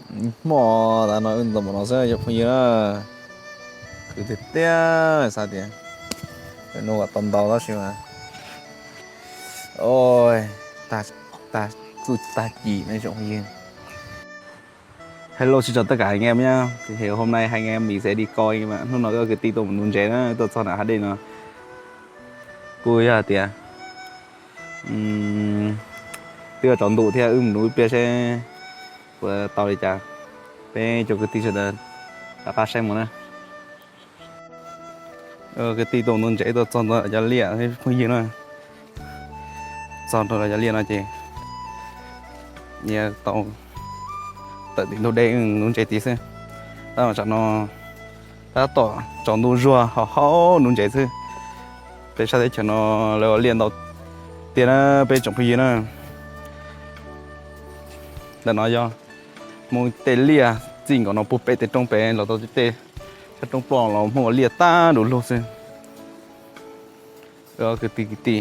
Hmo tas no wb ntxov npaum no xwb cov phooj ywg na. Khwv tiag tiag, xav tias nws kom tau ntau tab sis mas, oj, tag, tag, txuj tag ci ne tsoom phooj ywg. Hello, xin chào tất cả anh em nhé. Thì hôm nay hai anh em mình sẽ đi coi mà hnub no wb kwv tij tuaj mus nuv ntses na, tuaj txog nram hav dej no. Kuj yog hais tias twb yuav tsaus ntuj thiab, wb mus nuv ib pliag seb puas tau li cas. Peb cov kwv tij sawv daws rov qab saib mus na. Kwv tij tuaj nuv ntses tuaj txog ntawm cov liaj phooj ywg na. Txog nram cov liaj no ces nyias tau tawm tim ntug dej nuv ntses tid xwb. Tab mas tsam no tab tom tsaus ntuj zuag, haus haus nuv ntses xwb. Peb sab teb chaws no lawv ua liaj ntau tiag na peb tsoom phooj ywg na. Ntawm no yog Hmoob tej liaj, txij nkaus no puag pem tej roob pem los tau tej sab roob ploj los Hmoob ua liaj tag du lug xwb. Kwv tij kwv tij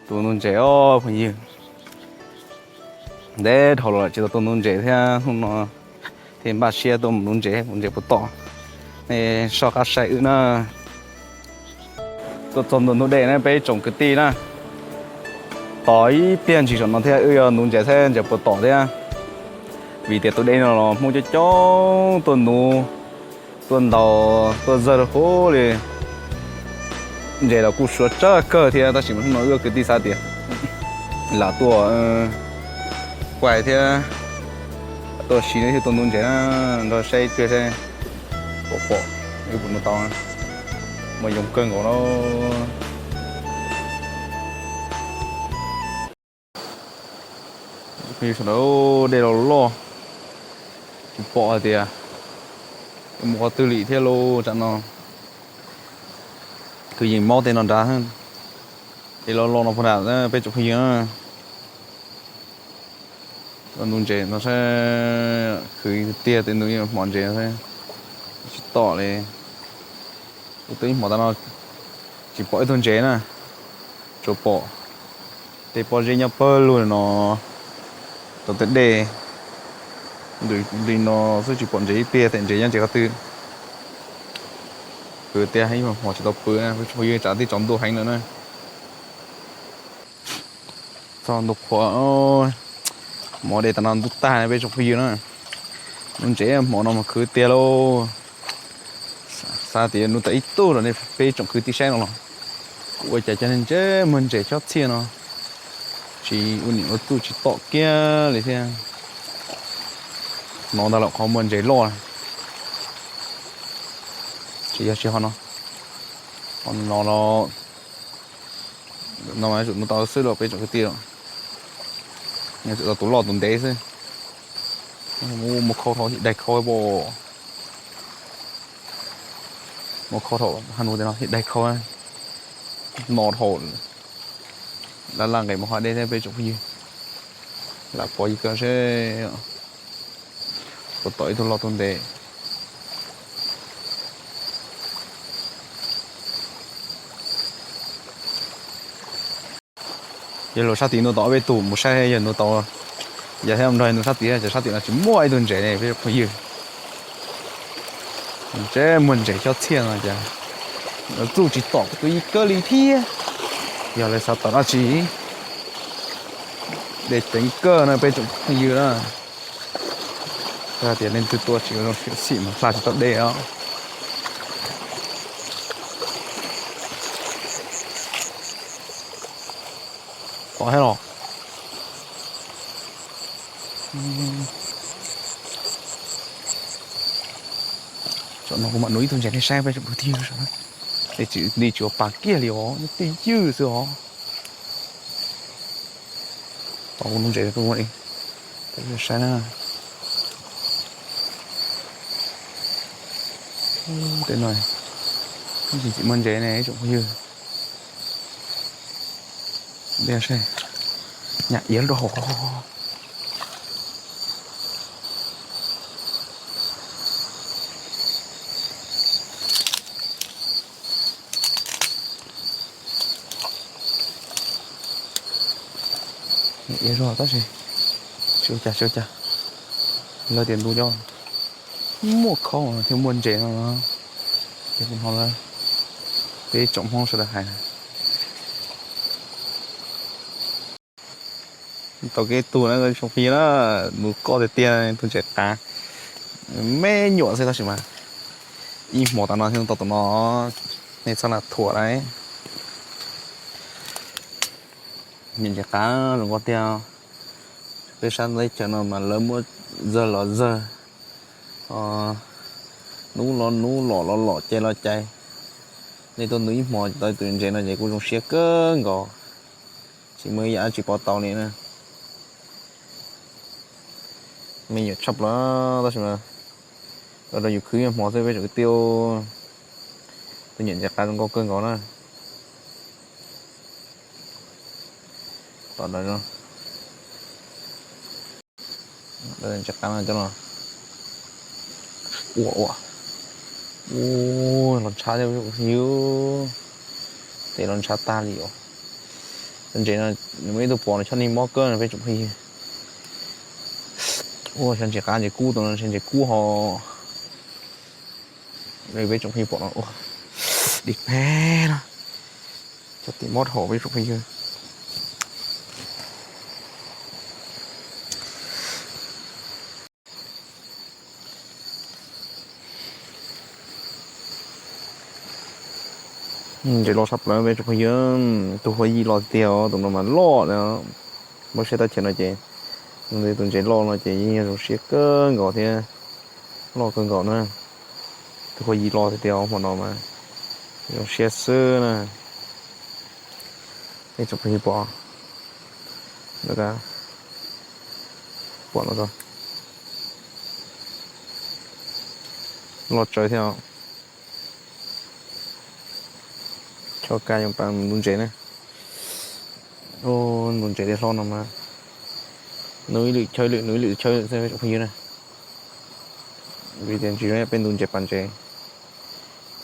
tuaj nuv ntses os phooj ywg. Ntev dhau los tsis tau tuaj nuv ntses thiab, hnub no thiaj npaj siab tuaj mus nuv ntses, mus ntses puas tom. Nej soj qab saib wb na. Tuaj txog ntua ntug dej na peb tsoom kwv tij na. Tos ib pliag ntsis saum no thiab wb yuav nuv ntses saib ntses puas tom thiab. Vim tias tus dej no los Hmoob coob coob tuaj nuv, tuaj ntaus, tuaj zawg huv li. Ntses los kuj suav tsawg kawg thiab tab sis mas hnub no wb kwv tij xav tias lam tuaj kuaj thiab tuaj siv thiab tuaj nuv ntses na, nrog saib ib pliag saib puas pom, wb puas nuv tau. Mas yoov kawg nkaus na. Sawv daws, dej los loj, tsis pom hais tias mus qhov twg li thiab lauj. Tsam no kwv yees maub tej no nrad, dej los loj no puag nram peb tsoom phooj ywg na. Tuaj nuv ntses no saib khwv tiag tiag, nuv ib hmos ntses tsis tom li. Ua tau ib hmos tas no tsis pom ib tug ntses na, tsuas pom tej pob zeb nyob pawg lug no rau tej dej li no xwb, tsis pom ntses ib pliag, tej ntses nyob ntses qhov twg. Khwv tiag, ib hmos tsis tau pw, peb tsoom phooj ywg, tsam twb tsaus ntuj heev lawm na. Txog ntua qhuav, hmo dej tas no ntuj tag peb tsoom phooj ywg na. Nuv ntses hmo no mas khwv tiag lauj. Xav tias nuv tau ib tug rau nej peb tsoom kwv tij saib no los, kuv ua cas cov ntses muag ntses chob txhiaj no tsis ua niam ua txuj tsis tom kiag li thiab. Hnov ntag los qhov muag ntses loj, tsis yog tsis ho no, ho no los no mas tsum nuv tau xwb los peb tsoom kwv tij, tsum tau tus loj tus ntev xwb. Muab khau dhau thiaj daig khau pom, muab khau dhau ha nus tej no thiaj daig khau, no dhau. Laj laj nqes mus hov dej thiab peb tsoom phooj ywg, lam pov ib koj seb puas tom ib tug loj tus ntev. Yog luag sab tid nuv tau ob peb tug mus saib yog nuv tau, yog thiab nrog nuv sab tid, ces sab tim no tsis muaj ib tug ntses ne peb phooj ywg. Ntses muag ntses chob txhiaj no ces txuj tsis tom kuv tus ib kawg li thiab. Yog lawv xav tawm dab tsi, dej ceev kawg no peb tsoom phooj ywg na. Yog tias leej twg tuaj tsis ua zoo xyuam xim mas hla tsis tau dej os. Pom thiab los. Tsam no kuv mam nuv ib tug ntses nej saib peb tsoom kwv tij, es tsis li tsis ua pa kiag li os, nyob twj ywm xwb os. Tau nuv ntses rau kuv li, saib na. Tej no tsis txim muaj ntses ne ib tsoom phooj ywg. Dej seb, nyam iav rau hauv. Nyam iav zog tab sis tsis ua cas tsis ua cas. Lawv tias ntu coj muaj khoom thiab muaj ntses no, ces kuv hnov lawv, peb tsoom Hmoob sawv daws hais na. Tau kev tuag na, tsoom phooj ywg na, mus koj tiag tiag tus ntses qav, me nyuam xwb tab sis mas ib hmo tas no thiaj tau tus no, nej txhob lam thuam lauj. Niam ntses qav zoo nkauj tiag. Peb sab teb chaws no mas lawv muab zawg los zawg, hnub los hnub, los los los, cai los cai. Nej tuaj ntu ib hmo tau tus ntses no ces kuj zoo siab kawg nkaus. Tsis muaj ib yam dab tsi pov tau li na. Me nyuam tshaj plaws tab sis mas rau yus khwv ib hmo xwb peb tsoom kwv tij. Tus niam ntses qav zoo nkauj kawg nkaus na. Tom ntawd, ntses qav no coj los ua ua. Ua los ntshav thiab phooj ywg, tes los ntshav tag li os. Ntses no nws muaj ib tug pom no choj neeg mob kawg no peb tsoom phooj ywg. Ua xyov ntses qav ntses kub, tus no ntses kub ho. Peb tsoom phooj ywg pom no ua di peb no, cov tim mob dhau peb tsoom phooj ywg. Ntses loj tshaj plaws peb tsoom phooj ywg, tus huab yim loj tiag tiag, tus no mas loj na. Muab saib teb chaws no ces tus ntses loj no ces yeej yog zoo siab kawg nkaus thiab, loj kawg nkaus na. Tus huab yim loj tiag tiag hmo no mas zoo siab xwb na. Peb tsoom phooj ywg pom, pom no, loj tsawv thiab. Chob kab yoo pa ntu ntses na. Ntu ntses li hlob no mas nub ib lwm chaw ib lwm, nub ib lwm chaw ib lwm xwb peb tsoom phooj ywg na. Vim tias ntsis zoo peb ntu ntses pas ntses,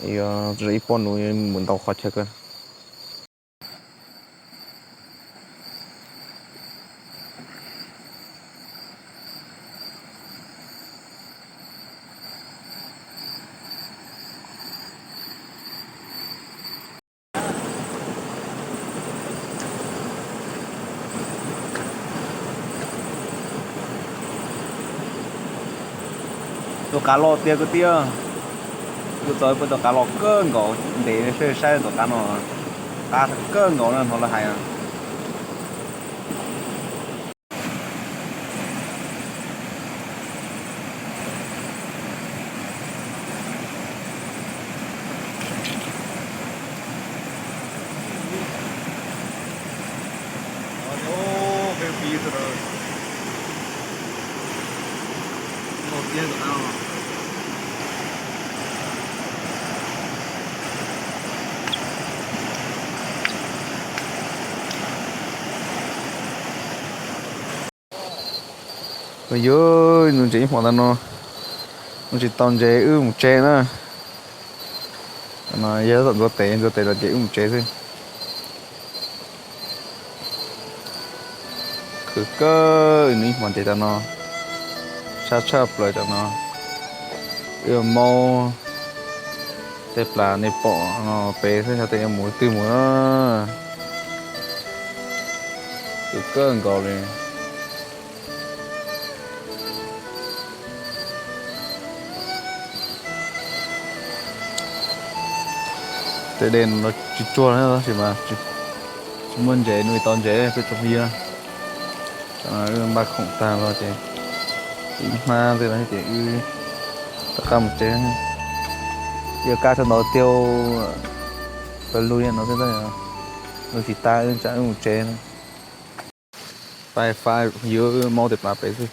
yuav ib pob nub mus ntau qhov chaw kawg. Tus qav loj tiag kwv tij, kuv txog peb tus qav loj kawg nkaus, ntev saib saib tus qav no, qav kawg nkaus na hnov lawv hais. Phooj ywg, ntu ntses ib hmo ntawd no, nws tsis tau ntses wb mus tsev na. No yog tom ntxuav tes, ntxuav tes los ces wb mus tsev xwb. Khwv kawg, nws ib hmo ntses tam no, sab tshaj plaws tam no. Wb maub tej plas nej pom no pem xwb, xyov tej yuav mus twg mus na. Khwv kawg nkaus li. Tej dej no tsis tsuag na tab sis mas tsis muaj ntses, nws tau ntses peb tsoom phooj ywg. Wb npaj khoom tag los ces ib hnab ntej no ces wb rov qab mus tsev. Yuav kaj tau ntau tiag, pawg lug no xwb, nws tsis tas wb tsam wb mus tsev. Pais fab yuav maub tej plas pem xwb,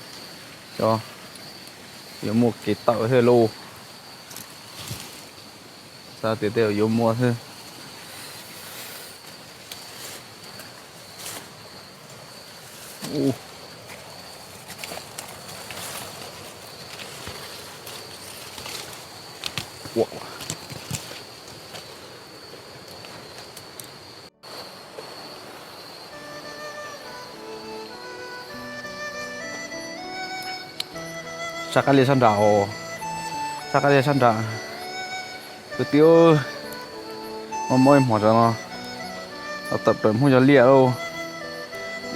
xyov yuav muaj kev tawm thiab lauj. Xav tias tej zaum yuav muaj xwb. Sab qab liaj sab nram, sab qab liaj sab nram. Kwv tij, mob mob ib hmos tso no, tawm plaws Hmoob cov liaj lauj.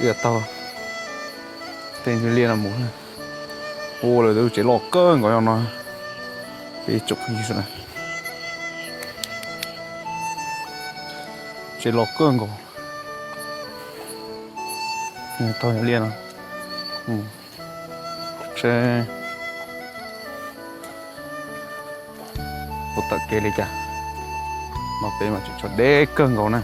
Wb taug tej liaj no mus. Ua lawm tus tsev loj kawg nkaus no. Peb tsoom phooj ywg sawv daws, tsev loj kawg nkaus. Taug liaj no, seb puas tawm kev li cas. No peb mas tseem tshuav deb kawg nkaus na.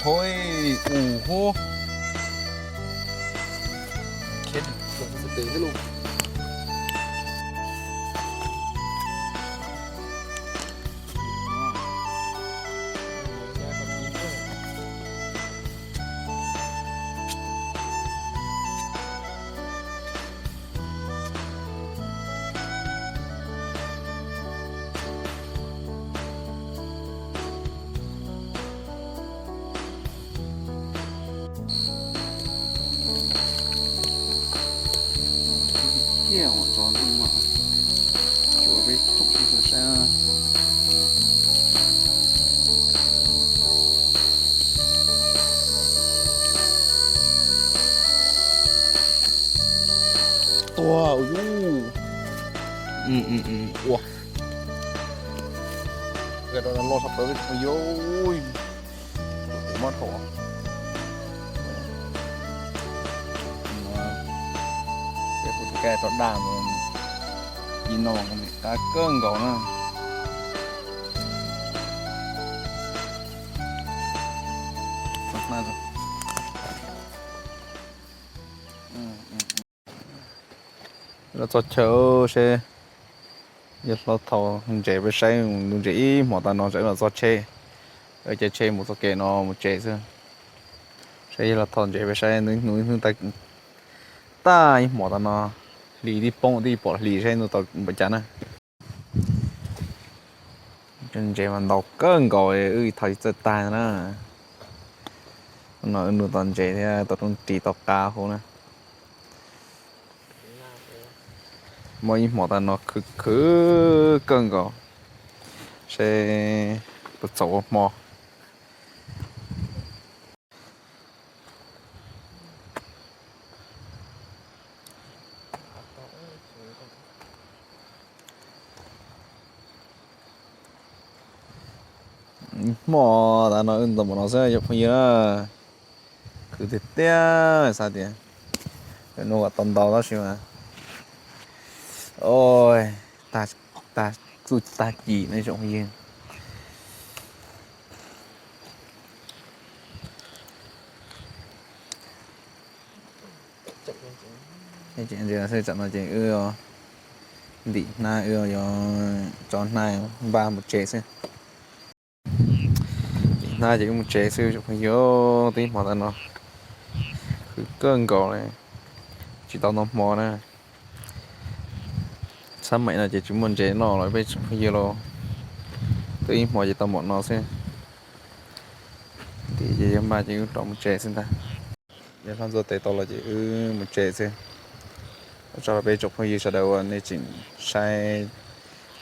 Thôi, ủ hô. Khiếp, lộn sự tình thế luôn. Kiag ua tso ntuj no, cuav peb tsoom phooj ywg saib. Tua ua, ua, los sab plaws peb tsoom phooj ywg, kuv mob dhau. Peb kuv tus kab rov dag mus, ib no qab kawg nkaus na. Los txog chaw seb, yog hlo thaum ntses peb saib, ntses ib hmos tas no seb los txog tsheb, caij tsheb mus txoj kev no mus tsev xwb. Seb yog hlo thaum ntses peb saib, hnub ib hnub tag ib hmos tas no, hli tib poob twb pom hli seb ntuj tau npaum cas na. Ntses mas ntau kawg nkaus, wb ib thaj tsis txawj tag na. No wb nug tau ntses thiab tau roob ris tau qab hauv na. Muaj ib hmos tas no khwv khwv kawg nkaus, seb puas txaus ua hmo. Hmo tas no wb ntaus npaum no xwb cov phooj ywg na. Khwv tiag tiag, xav tias nws kom tau ntau tab sis mas, o, tag, tag txuj tag ci no tsoom phooj ywg. Tam no ces wb ntim hnab, wb yuav tso hnab npaj mus tsev xwb. Ntim hnab ces wb mus tsev xwb tsoom phooj ywg, twb ib hmos tas no khwv kawg nkaus li, tsis tau noj hmo na. Xab maim no ces tsis muaj ntses noj los peb tsoom phooj ywg los, twb ib hmos ces tau npaum no xwb. Ntim ces yog npaj ces wb rov mus tsev xwb ntag. Yog hlob Ntxhuav tes tau los ces wb mus tsev xwb. Ua tsaug rau peb tsoom phooj ywg sawv daws uas nej tseem saib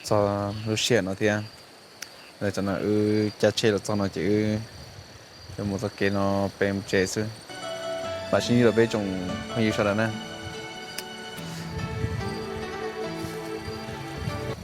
txog lub sij hawm no thiab. Tam no wb caij tsheb los txog no ces wb yuav mus txoj kev no peb mus tsev xwb. Vam sib ntsib rau peb tsoom phooj ywg sawv daws na.